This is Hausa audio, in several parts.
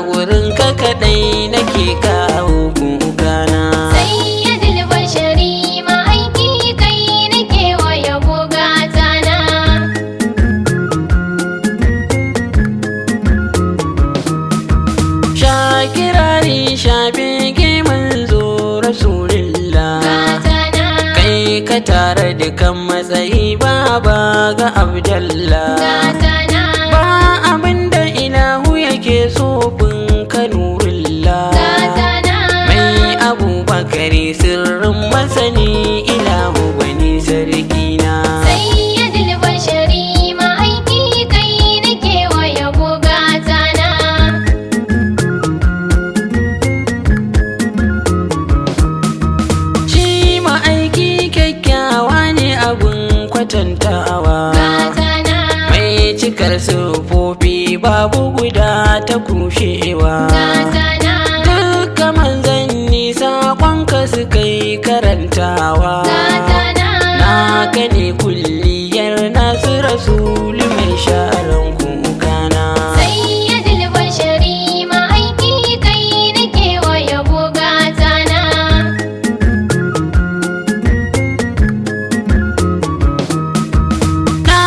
gurin ka kaɗai nake kawo kukana. Sayyidul bashari ma'aiki kai nake wa yabo gatana. Sha kirari sha bege manzo Rasulillah. Gatana. Kai ka tare dukan matsayi baba ga Abdallah. Gatana. Ba abinda ilahu yake so fin ka nurullah. Gatana. Mai Abubakari sirrin masani ilahu gwani sarkina. Sayyidul bashari ma'aiki kai nake wa yabo gatana. Shi ma'aiki kyakkyawa ne abun kwatantawa. Gatana. Mai cikar sufofi babu guda ta kushewa. Gatana. Dukka manzanni saƙonka suka yi karantawa. Gatana. Naka ne kulliyar nasu rasulu mai sharan kukana. Sayyidul bashari ma'aiki kai nake wa yabo gatana. Na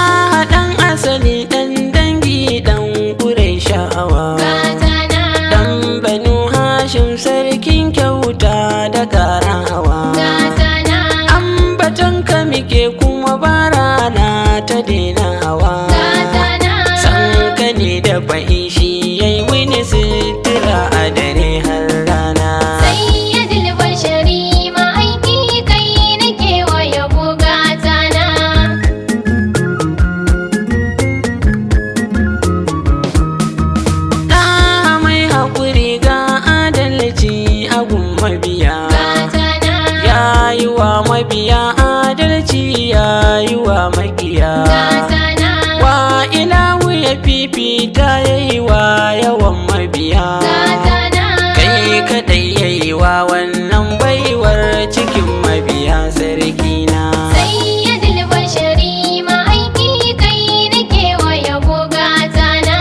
ɗan asali ɗan dangi ɗan Ƙurayshawa. Gatana. Ɗan Banu Hashim sarkin kyauta da karawa. Gatana. Ambaton ka muke kuma barana ta denawa. Gatana. San ka ne da fa'i shi yayi mini sutura a dare har rana. Sayyidul bashari ma'aiki kai nake wa yabo gatana. Ɗa mai haƙuri ga adalci a gun mabiya. Gatana. Ya yi wa mabiya adalci ya yi wa makiya. Gatana. Wa ilahu ya fifita ya yi wa yawan mabiya. Gatana. Kai kaɗai ya yi wa wannan baiwar cikin mabiya sarkina. Sayyidul bashari ma'aiki kai nake wa yabo gatana.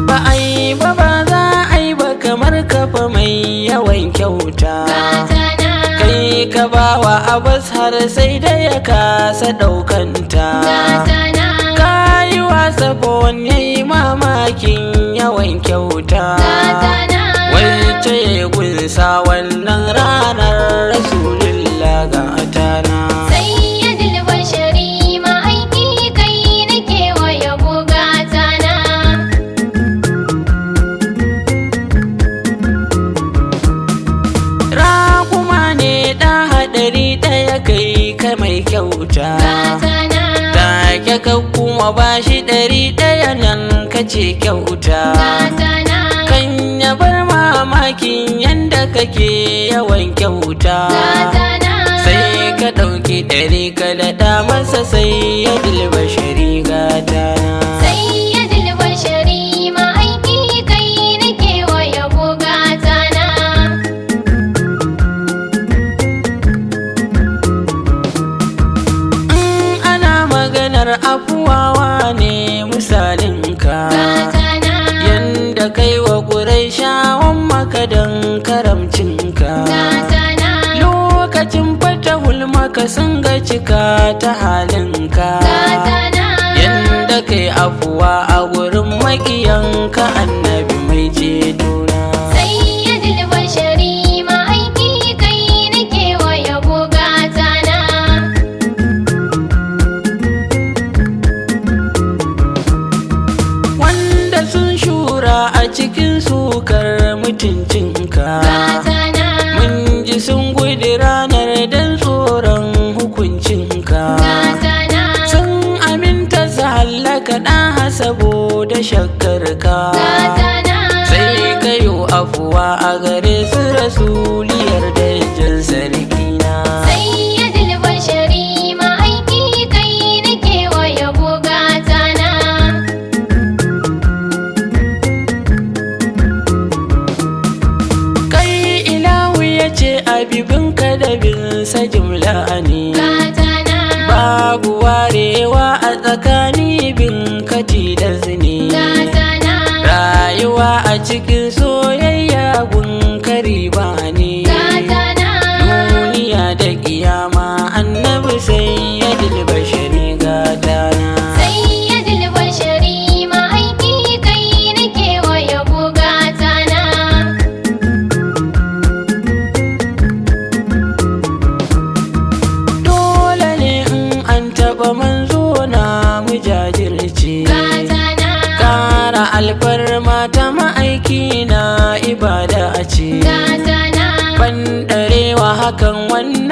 Ba a yi ba ba za a yi ba kamar kafa mai yawan kyauta. Gatana. Kai ka bawa Abbas har sai da ya kasa ɗaukanta. Gatana. Ka yi wasa ya yi mamakin yawan kyauta. Gatana. Wacce ya gunsa wannan ranar Rasulullah ga atana. Sayyidul bashari ma'aiki kai nake wa yabo gatana. Raƙuma ne ɗa haɗari ɗaya kai ka mai kyauta. Gatana. Take ka kuma bashi 100 nan ka ce kyauta. Gatana. Kan ya bar mamakin yanda kake yawan kyauta. Gatana. Sai ka ɗauki 100 ka daɗa masa sai ya dilba shari'a gata. Sayyidul bashari ma'aiki kai nake wa yabo gatana. In ana maganar afuwawa ne misalinka. Gatana. Yanda kai wa Ƙurayshawan maka don karamcinka. Gatana. Lokacin fatahul maka sun ga cika ta halinka. Gatana. Yanda kai afuwa a gurin makiyanka annabi mai cetona. Sayyidul bashari ma'aiki kai nake wa yabo gatana. Wanda sun shura a cikin sukar mutuncinka. Gatana. Mun ji sun gudu ranar don tsoron hukuncinka. Gatana. Sun aminta su hallaka ɗan saboda shakkarka. Gatana. Sai ka yi afuwa a gare su rasuliyar dajin sarkina. Sayyidul bashari ma'aiki kai nake wa yabo gatana. Kai ilahu ya ce abibinka da binsa jimla ne. Gatana. Babu warewa a tsakani. bin kati da zini. Gatana. Rayuwa a cikin soyayya gun kariba ne. Gatana. Duniya da kiyama, Annabi Sayyidul Bashari, gatana. Sayyidul Bashari, ma'aiki kai nake wa yabo, gatana. Dole ne in an taɓa manzo na mu jajirce. Gatana. Kara alfarma ta ma'aiki na ibada ce. Gatana. Bandarewa hakan wannan.